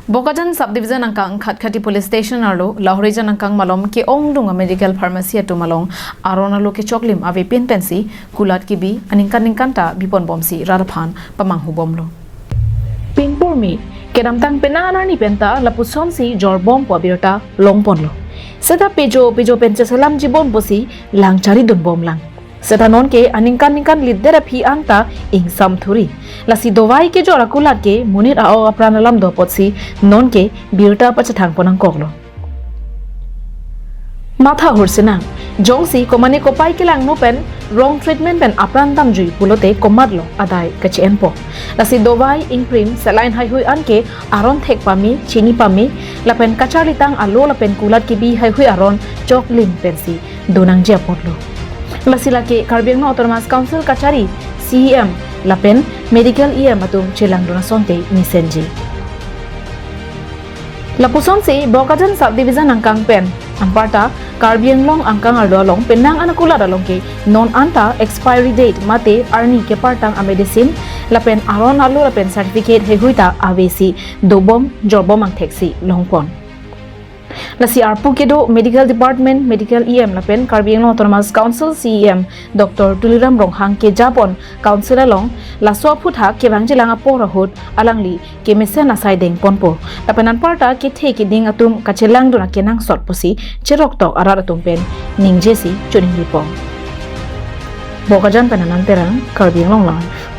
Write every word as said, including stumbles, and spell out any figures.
Bokajan Subdivision angkang Khatkhati Police Station arlo Lahorijan angkang malom ke-ongdung a medical pharmacy atum along aron alo kechoklim avepin pensi kulat kebi aningkan ningkan ta biponbomsi rat aphan pamanghubomlo. Pinpur me kedamtang penang arni penta lapusonsi jorbompo abirta longponlo. Seta pejo pejo pen cheselam jibompo si lang charidunbomlang. Seta nonke aningkan ningkan lider aphi angta ingsam thuri. Lasi dovai kejor akulat ke monit a-ok apran alam do apotsi nonke birta pachethangpon nangkoklo. Matha hursinang, jongsi komane kopai kelangno pen wrong treatment pen apran damjui pulote komatlo adai kache-enpo. Lasi dovai, ingprim, saline haihui anke aron thek pame, chini pame, lapen kacharlitang alo lapen kulat kebi haihui aron choklim pensi donangji apotlo. Lasi lake Karbi Anglong Autonomous Council kachari C E M lapen Medical E M atum chelangdun asonte mesenji. Lapusonsi Bokajan Subdivision angkang pen anparta Karbi Anglong angkang arlo along penang an akulat along ke non anta expiry date mate arni kepartang a medicine lapen aron alo lapen certificate haihui ta avesi dobom jorbom angtheksi longpon. Lasi arpu kedo Medical Department, Medical E M lapen Karbi Anglong Autonomous Council C E M Doctor Tuliram Ronghang kejapon Council along laso aphuthak kevangjilang apor ahut alangli kemesen asai dengponpo. Lapen anparta kethe keding atum kachelangdun akenangsot pusi cheroktok arat atum pen ningjesi choningripon. Bokajan pen Anand Terang, Karbi Anglong Live.